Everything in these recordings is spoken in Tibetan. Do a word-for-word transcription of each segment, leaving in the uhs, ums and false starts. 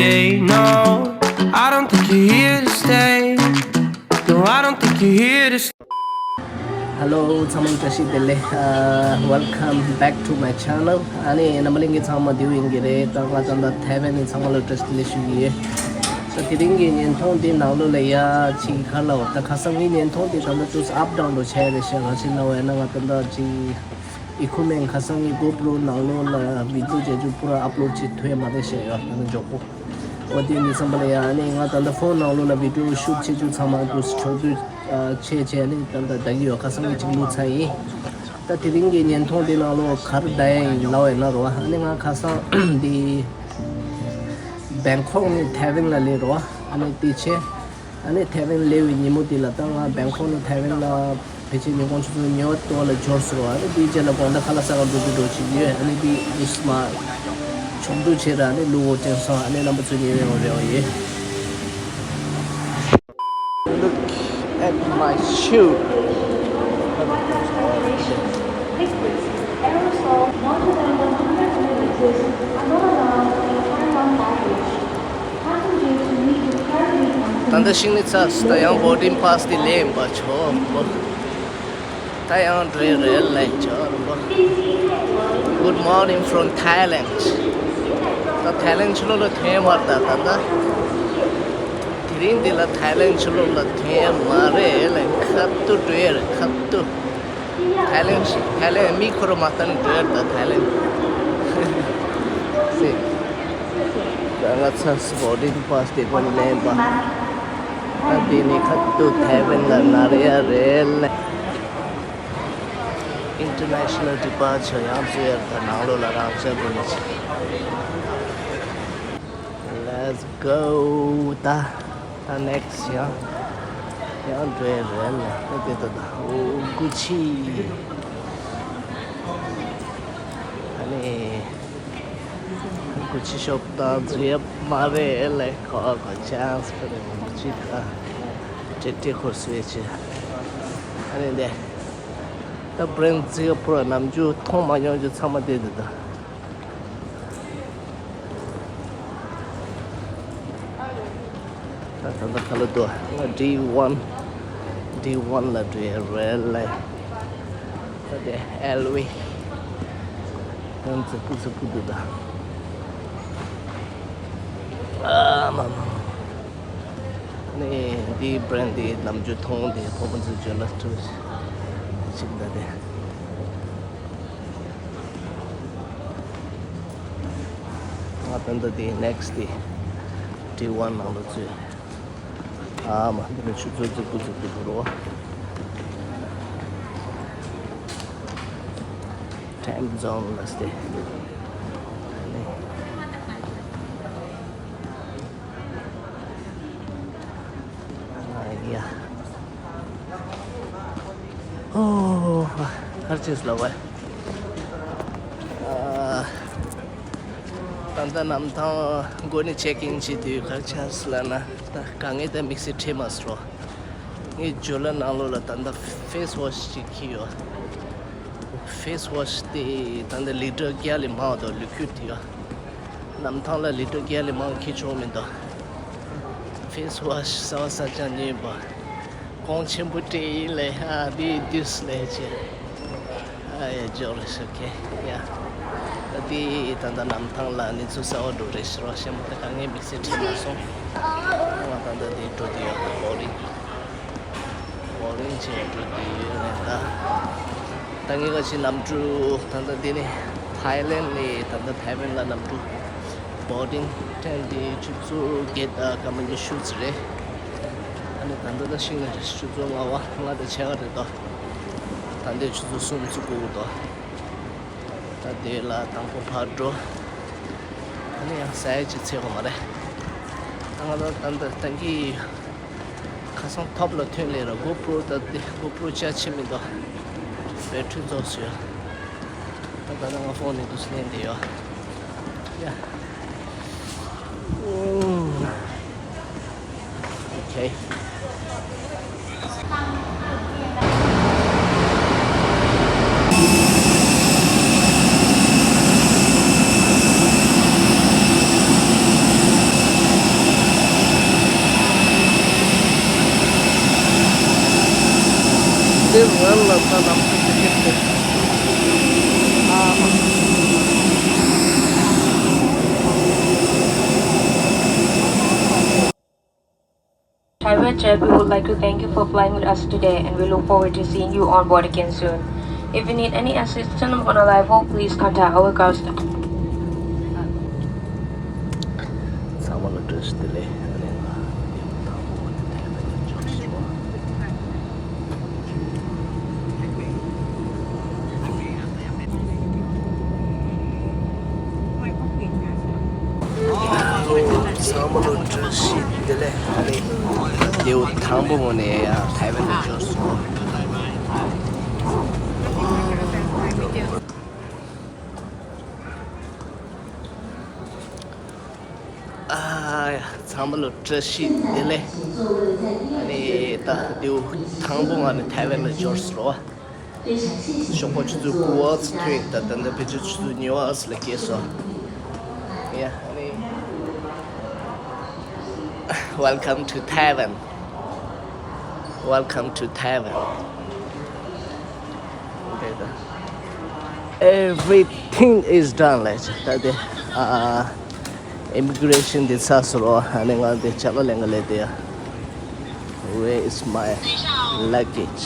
Hey, no, I don't think you're here to stay. No, I don't think you're here to stay. Hello, ཚང་མ་བཀྲ་ཤིས་བདེ་ལེགས། ཨ། Welcome back to my channel. ཨ་ནི་རྣམ་པ་ལྷན་རྒྱས་ཚང་མ་བདེ་པོ་ཡིན་གྱི་རེད། ད་ང་ད་ལྟ་ཐའེ་ཝན་ནས་ཚང་མ་ལ་བཀྲ་ཤིས་བདེ་ལེགས་ཞུ་གི་ཡོད། ད་དེ་རིང་གི་བརྙན་ཐུང་འདི་ནང་ལོགས་ལ་ཡ་ཅིག་ག་རེ་ལབ་དགོས། ད་ཁ་སང་ངའི་བརྙན་ཐུང་འདི་ད་ལྟ་ཏོག་ཙམ་ཨབ་ཌའུན་འགྲོ་བྱས་རེད་ཤག་ག་རེ་ལབ་པ་ཡིན་ན་ང་ད་ལྟ་ཅིག་ཨི་ཁུབ་མེན་ཊི་ཁ་སང་ངའི་གོ་པྲོ་ནང་ལོགས་ལ་བི་ཌི་ཡོ་བྱས་རྒྱུ་པུ་ར་ཨབ་ལོཌ་བྱེད་ཐུབ་ཡ་མ་རེད་བཤད་ཡོད། ད་ནི་མགྱོགས་པོ། འོ་དེ་ནི་བསམ་པ་ལ་ཡ་ཨ་ནི་ང་ད་ལྟ་ཕོན་ནང་ལོགས་ལ་བི་ཌི་ཡོ་ཤུཊ་བྱེད་རྒྱུ་ཚང་མ་དུ་ཆོག་དུས་ཨ་བྱས་བྱས་ཨ་ནི་ད་ལྟ་ད་གི་ཡོད། ཁ་སང་གི་ཅིག་བླུགས་ཚར་ཡིན། ད་དེ་རིང་གི་བརྙན་ཐུང་དེ་ནང་ལོགས་ག་རེ་ད་ཡ་ཡིན་ལབ་པ་ཡིན་ན་རོ། ཨ་ནི་ང་ཁ་སང་དེ་བེང་ཁོག་ནས་ཐའེ་ཝན་ལ་སླེབས་རོ། ཨ་ནི་དེ་བྱས། ཨ་ནི་ཐའེ་ཝན་སླེབས་པའི་ཉིན་མོ་དེ་ལ་ད་ང་བེང་ཁོག་ནས་ཐའེ་ཝན་ལ་ཕལ་ཆེར་ཉིན་གུང་ཆུ་ཚོད་ཉི་ཤུ་ལ་འབྱོར་སོང་། ཨ་ནི་དེའི་རྗེས་ལ་དགོང་དག་ཁ་ལག་ཟ་གར་འགྲོ་རྒྱུ་འགྲོ་བྱེད་ཀྱི་ཡོད། ཨ་ནི་དེ་དུས་མ་ཆོག་འདུག་བྱས་ར་ཨ་ནི་ལུག་འོ་དྲན་སོང་། ཨ་ནི་རྣམ་པ་ཚོ་ཉེ་བའི་འོ་རེ་འོ་ཡེ། Look at my shoe. Liquids, aerosol, not more than one hundred milliliters are not allowed in carry-on baggage. Passengers who need to carry these items ད་ལྟ་ཤིང་ནི་ཚ་ད་ཡང་བོར་ཌིང་པཱ་སི་དེ་ལེན་པ་ཆོག་པོ། ད་ཡང་འགྲོ་ཡི་རེད་ལེན་ཆོག་རུ་པོ། Good morning from Thailand. ད་ཐའི་ལེན་ཕྱི་ལོགས་ལ་ཐོན་མར་ད་ད་ད། དེ་རིང་འདི་ལ་ཐའི་ལེན་ཕྱི་ལོགས་ལ་ཐོན་ཡ་མ་རེད་ལེན། ཁ་ཐུག་འགྲོ་ཡ་རེད་ཁ་ཐུག་ཐའི་ལེན་ཐའི་ལེན་མི་ཁོ་རང་མ་ལྟ་ནས་འགྲོ་ཡ་རེད་ད་ཐའི་ལེན། སེ། ད་ང་ཚ་སི་བོར་ཌིང་པཱ་སི་དེ་ཀོ་ནས་ལེན་པ། ད་དེ་ནས་ཁ་ཐུག་ཐའེ་ཝན་ལ་ནར་ཡ་རེད་ལེན། International departure ཡང་བཟོས་ཡ་ད་ནང་ལོགས་ལ་རང་བཞིན་འགྲོ་མི་ཆེ། Let's go. ད་ད་next ཡང་ཡང་འགྲོ་ཡ་རེད་ལ་ད་དེ་ད་ད་ཨོ་གུ་ཆི། ཨ་ནི་གུ་ཆི་ཤོབ་ད་འཛུལ་ཡ་མ་རེད་ལ་ཁོ་ཁོ་ཆན་སི་ཕ་རེད། གུ་ཆི་ད་ཏྲེ་ཏྲེ་ཁོ་སུའེ་ཆི། ཨ་ནི་འདི། ད་བྷི་རེན་ཌི་ཟིང་ག་པུར་ནམ་རྒྱུན་མཐོང་མ་མྱོང་རྒྱུ་ཚང་མ་དེ་འདི་ད། ད་ད་ད་ག་ལ་འདུག་ང་ཌི་ཝན། ཌི་ཝན་ལ་འགྲོ་ཡ་རེད་ལེ། ད་དེ་ཨེལ་ཝི། ད་འཛི་པུ་འཛི་པུ་འདུག་ད། ཨ་མ་མ། ནི་འདིའི་བྷི་རེན་ཌི་འདི་ནམ་རྒྱུན་མཐོང་དེ་ཕོ་མོ་ཚོས་བརྗོད་ལ་སྤྲོ་ཞིག་འདྲ་དེ། ང་ད་ལྟ་དེ་ནེག་སི་དེ་ཌི་ཝན་ནང་ལ་འཛུལ། ཨ་མ་འདི་ནི་ཆུ་ཚོད་རྫིག་པོ་རྫིག་པོ་འདུག་རོ། ཊའིམ་ཛོན་ལ་སྟེ། ཨ་ཡ། ཨོ། གར་ཅེས་ལ་བ། ཨ། ད་ལྟ་གནམ་ཐང་འགོ་ནས་ཅེག་ཨིན་བྱེད་དུས་གར་ཅེས་ལ་ན་ད་ག་ངས་ད་དམིགས་བསལ་ཁྲིད་མ་སོང་། ངའི་ཇོ་ལ་ནང་ལོགས་ལ་ད་ལྟ་ཕེ་སི་ཝོ་ཤི་ཅིག་འཁྱེར་ཡོད། ཕེ་སི་ཝོ་ཤི་དེ་ད་ལྟ་ལི་ཊར་བརྒྱ་ལས་མང་བ་དང་ལི་ཁུ་ཌི་དེ་ཡོད། གནམ་ཐང་ལ་ལི་ཊར་བརྒྱ་ལས་མང་འཁྱེར་ཆོག་མི་འདུག་ཕེ་སི་ཝོ་ཤི་གསར་པ་གསར་རྐྱང་ཉོས་པ། གོང་ཆེན་པོ་སྤྲད་ཡིན་ལས་ཨ་དེ་དུས་ལས་ཆེ། ཨ་ཡ་འཇོག་རེ་ཞུ་གེ་ཡ། ད་དེ་ད་ལྟ་གནམ་ཐང་ལ་གནས་ཚུལ་གསར་པ་འགྲོ་རེ་ཞུ་རོགས་ཞེ་མོ་ད་ག་ངས་དམིགས་བསལ་ཁྲིད་མ་སོང་། ང་ད་ལྟ་དེ་འགྲོ་དུས་ཡོད་ད་བོ་རིང་། བོ་རིང་ཆེ་འགྲོ་དུས་ཡོད་ནས་ད། ད་ངས་ག་ཞིག་གནམ་གྲུ་ད་ལྟ་འདི་ནི་ཐའི་ལེན་ནས་ད་ལྟ་ཐའི་ཝན་ལ་གནམ་གྲུ་བོར་ཌིང་ཊེམ་དེ་ཆུ་ཚོད་བརྒྱད་དང་སྐར་མ་ཉི་ཤུ་ཙམ་རེད། ཨ་ནི་ད་ལྟ་ད་ཤིང་ནས་ཆུ་ཚོད་ལྔ་པ་ལྔ་དང་ཕྱེད་ཀ་རེད་དོ། ད་ལྟའི་ཆུ་ཚོད་གསུམ་ཙམ་འགོར་དོ། ད་དེ་ལ་དང་པོ་ཕར་འགྲོ། ཨ་ནི་ཡང་ཟ་ཡ་ཅིག་འཚོལ་དགོས་མ་རེད། ད་ང་ད་ད་ད་ད་གི་ཁ་སང་ཐོབ་ལ་ཐོན་ལེ་ར་གོ་པྲོ་ད་དེ་གོ་པྲོ་ཅག་ཆེ་མི་འདུག་བེ་ཊི་རི་རྫོགས་སོང་། ད་ད་ང་ཕོན་ནས་དུས་ལེན་དེ་ཡོད། ཡ། ཨོ། ཨོ་ཁེ། དེ་ང་ལ་ད་ལམ་སང་དེ་སྐད་དེ། Taiwan Jet, we would like to thank you for flying with us today, and we look forward to seeing you on board again soon. If you need any assistance on arrival, please contact our customer. ཚང་མ་ལ་བཀྲ་ཤིས་བདེ་ལེགས། ཨ་ནི་ང་དེ་དང་པོ་ནས་ཐའེ་ཝན་ལ་འབྱོར་སོང་། ཚང་མ་ལ་བཀྲ་ཤིས་བདེ་ལེགས། ཨ་ནི་ལེའུ་དང་པོ་ནས་ཡང་ཐའེ་ཝན་ལ་འབྱོར་སོང་། ཨ་ཡ། ཚང་མ་ལ་བཀྲ་ཤིས་བདེ་ལེགས། ཨ་ནི་ད་ལེའུ་དང་པོ་ང་ནི་ཐའེ་ཝན་ལ་འབྱོར་སོང་། ཞོགས་པ་ཆུ་ཚོད་དགུ་པ་ཙམ་ཐོན། ད་ད་ལྟ་ཕལ་ཆེར་ཆུ་ཚོད་གཉིས་པ་ཙམ་ལ་སྐྱེལ་སོང་། ཡ། ཨ་ནི། Welcome to Taiwan. Welcome to Taiwan. Everything is done. Like ད་དེ་ཨ་ཨིམ་མི་གྷི་རེ་ཤན་དེ་ཚར་སོང་། ཨ་ནི་ང་དེ་ཅ་ལག་ལེན་ག་སླེབས་དེ་ཡ། Where is my luggage?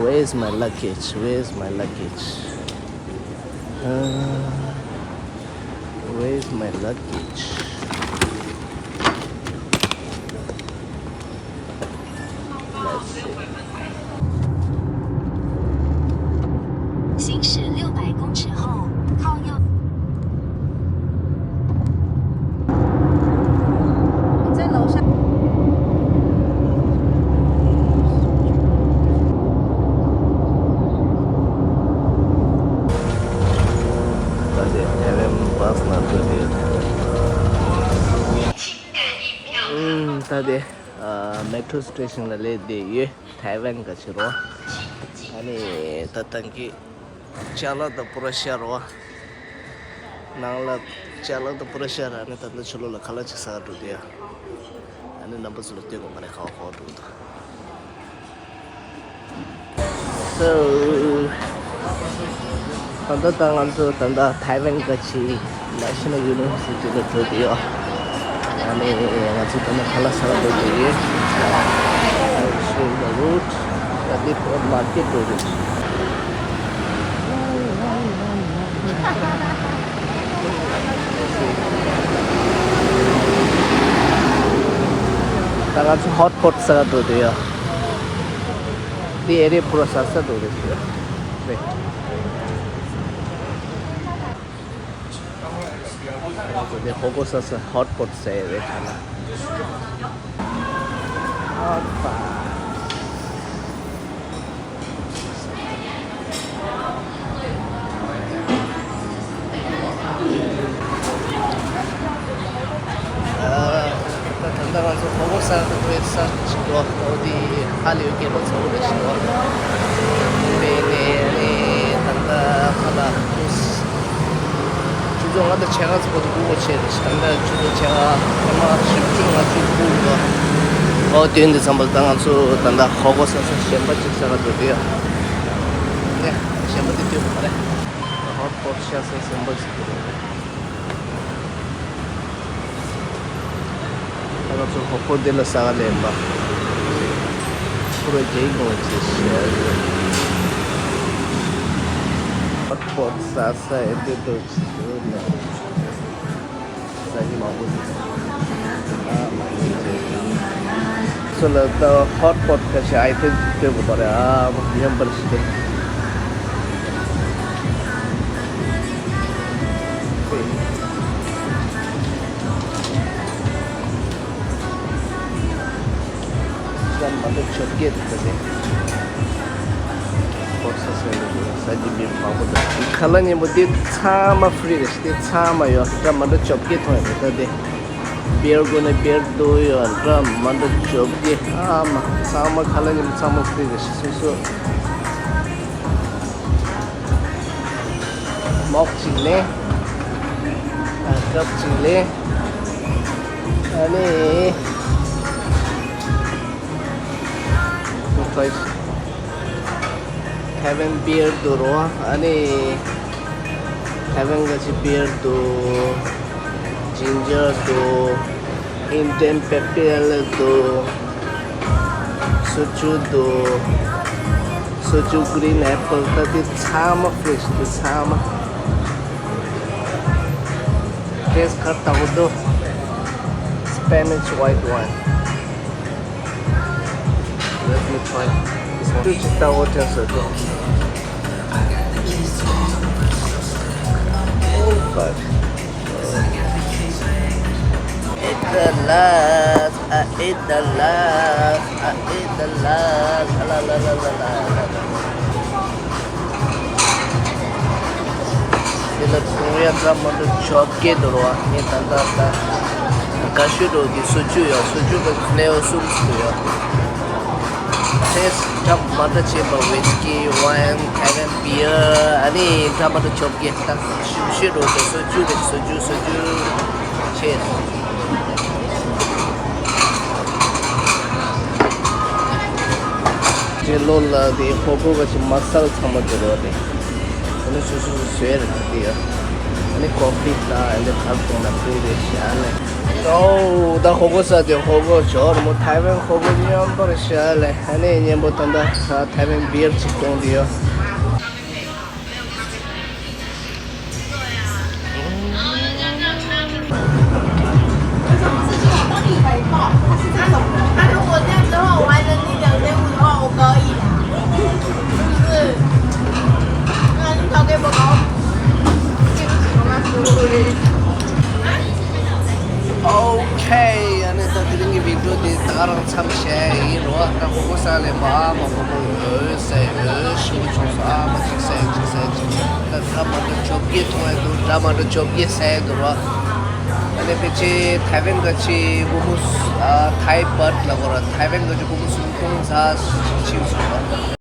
Where is my luggage? Where is my luggage? Uh, where is my luggage? Let's see. 行驶六百公尺后，靠右。你在楼上。ད་དེ་ཐའེ་ཝན་བྷ་སི་ནང་འགྲོ་དེ་ཡོད། ཨུམ། ད་དེ་ཨ་མེ་ཊོ་སི་ཊེ་ཤན་ལ་སླེབས་བསྡད་ཡོད། ཐའེ་ཝན་ག་ཕྱིར་རོ། ཨ་ནི་ད་ཐང་གི་ཅ་ལག་ད་པུ་ར་ཤར་བ། ནང་ལ་ཅ་ལག་ད་པུ་ར་ཤར། ཨ་ནི་ད་ལྟ་ཕྱི་ལོགས་ལ་ཁ་ལག་ཅིག་ཟ་ག་འགྲོ་དེ་ཡ། ཨ་ནི་རྣམ་པ་ཚོ་ལ་སྟོན་དགོས་མ་རེད། ཁ་བ་ཁོག་འགྲོ་གི་འདུག So, ད་ལྟ་ད་ང་ཚོ་ད་ལྟ་ཐའེ་ཝན་ག་ཕྱིར་National University ལ་འགྲོ་གི་ཡོད། ཨ་ནི་ང་ཚོ་ད་ལྟ་ཁ་ལག་ཟ་ག་འགྲོ་གི་ཡོད། I'll show you the route. ད་འདི་མར་ཀེཊ་འགྲོ་གི་ཡོད། ད་ང་ཚོ་ཧོཊ་པོཊ་ཟ་ག་འགྲོ་གི་ཡོད། འདི་ཨེ་རི་ཡ་པུ་ར་ཟ་ས་འགྲོ་གི་ཡོད། རེད། འདི་ཧོ་གོ་ས་ས་ཧོཊ་པོཊ་ཟེར་རེད་ཁ་ན། ཧོཊ་པོཊ། ཨ། ད་ད་ལྟ་ང་ཚོ་ཧོ་གོ་ས་ས་ཐོས་ས་ཞིག་འདུག་འོ་དེ་ཧ་ལས་སྐད་པ་ཚ་པོ་རེད་ཞིག་འདུག་དེ་ནས་ནས་ད་ལྟ་ཁ་ལག་ཅུས། ཆུ་ཚོད་ལྔ་དང་ཕྱེད་ཀ་ཙམ་བར་དུ་སྒུག་དགོས་བྱས་རེད། ད་ལྟ་ཆུ་ཚོད་ཕྱེད་ཀ་ཐེངས་མ་བཞི་བཅུ་ང་བཅུ་སྒུག་འདུག་འོ་དེ་འདི་ཙམ་པ་ད་ང་ཚོ་ད་ལྟ་ཧོ་གོ་ས་ས་གཞན་པ་ཅིག་ཟ་ག་འགྲོ་གི་ཡོད། ནས་གཞན་པ་དེ་ལྟོས་དགོས་མ་རེད། ཧོཊ་པོཊ་ཤ་ཚ་ཟམ་པ་ཞིག་རེད། ད་ང་ཚོ་ཧོ་ཧོ་དེ་ལ་ཟ་ག་ལེན་པ། ཁོ་ར་རྒྱལ་ཡོང་ཅེས་ཤེས། ཧོཊ་པོཊ་ཟ་ས་ཨེ་འདྲ་འགྲོ་ཅི་ཟེར་ན། ཟ་གི་མང་པོ་ཟིག་ཨ་མ་ཡིན་ཅེས། སོ་ལ་ད་ཧོཊ་པོཊ་ཁ་ཤས་ཨའི་ཐེན་ཅིག་སྟོན་དགོས་པ་རེད། ཨ་མ་ཉམས་པར་ཞིག་སྟེ། སྒྲ་མ་འདྲ་བཅོ་བརྒྱད་འདུག་སྟེ། ཧོཊ་ས་ས་ལ་ཟ་རྒྱུ་མི་མང་པོ་འདུག་ཁ་ལག་མཉེན་པོ་འདི་ཚང་མ་ཧྥི་རི་རེད། འདི་ཚང་མ་ཡོད། སྒྲ་མ་འདྲ་བཅོ་བརྒྱད་མཐོང་ཡོད་རེད། ད་དེ་བི་ཡར་དགོས་ན་བི་ཡར་འདུག་ཡོད། སྒྲ་མ་འདྲ་བཅོ་བརྒྱད། ཨ་མ་ཚང་མ་ཁ་ལག་མཉེན་པོ་ཚང་མ་ཧྥི་རི་རེད། སོ་སོ། མོག་ཅིག་ལེན། ཨ་ཀབ་ཅིག་ལེན། ཨ་ནི། ཁོ་ཁོས། Taiwan beer འདུག་རོ། ཨ་ནི་Taiwan ག་ཅི་beer འདུག ginger འདུག Indian pale འདུག soju འདུག soju green apple ད་དེ་ཚང་མ་fresh འདུག་ཚང་མ། Taste ག་རེ་ལྟ་བུ་འདུག Spanish white wine. Let me try this one. ཏུ་ཅི་ལྟ་བུ་དྲན་སོང་འདུག Oh, fuck. Eat the last, I eat the last, I eat the last. La la la la la la. དེ་ལ་ཚོང་ཡ་འདྲ་མ་འདྲ་བཅོ་བརྒྱད་འདུག་རོ། ངས་ད་ལྟ་ད་དགའ་ཤོས་འགྲོ་གི་soju ཡོད། soju གི་flavor གསུམ་ཞིག་ཡོད། Taste འདྲ་མ་འདྲ་བྱས་པ་whisky, wine, Taiwan beer ཨ་ནི་འདྲ་མ་འདྲ་བཅོ་བརྒྱད། ད་ཞིམ་ཤོས་འགྲོ་གི་soju གི་soju soju བྱས། ཅེ་ལོ་ལ་དེ་ཧོ་གོ་ག་ཅི་མ་སལ་ཚང་མ་དེ་རོ་དེ། ཨ་ནི་སོ་སོ་སོ་སོའི་རེད་དེ་ཡ། ཨ་ནི་ཀོ་ཕི་དང་ཨ་ནི་ཁར་ཐོང་ན་ཕུལ་དེ་ཤ་ལེ། ཨོ་ད་ཧོ་གོ་ས་དེ་ཧོ་གོ་ཇོར་མོ་ཐའེ་ཝན་ཧོ་གོ་མཉམ་པར་ཤ་ལེ། ཨ་ནི་མཉམ་པོ་ད་ད་ཐའེ་ཝན་བི་ཡར་ཅིག་གཏོང་དེ་ཡ། Okay, ཨ་ནི་ད་དེ་རིང་གི་བི་ཌི་ཡོ་འདི་ད་ག་རང་མཚམས་བཞག་ཡིན་རོ། ད་ཧོ་གོ་ས་ལེ་མ་མ་ཧོ་གོ་ཡོད་ས་ཡོད་ཞིམ་པོ་བྱུང་སོང་། ཨ་མ་གཅིག་ཟས་གཅིག་ཟས་གཅིག་ད་འདྲ་མ་འདྲ་བཅོ་བརྒྱད་མཐོང་ཡ་འདུག་འདྲ་མ་འདྲ་བཅོ་བརྒྱད་ཟས་ཡ་འདུག་རོ། ཨ་ནི་ཕལ་ཆེར་ཐའེ་ཝན་ག་ཅི་མོ་མོ་ཨ་ཐའེ་བར་ལ་གོ་ར་ཐའེ་ཝན་ག་ཅི་མོ་མོ་སུམ་སྟོང་ཙམ་ཕྱིན་སོང་རོ།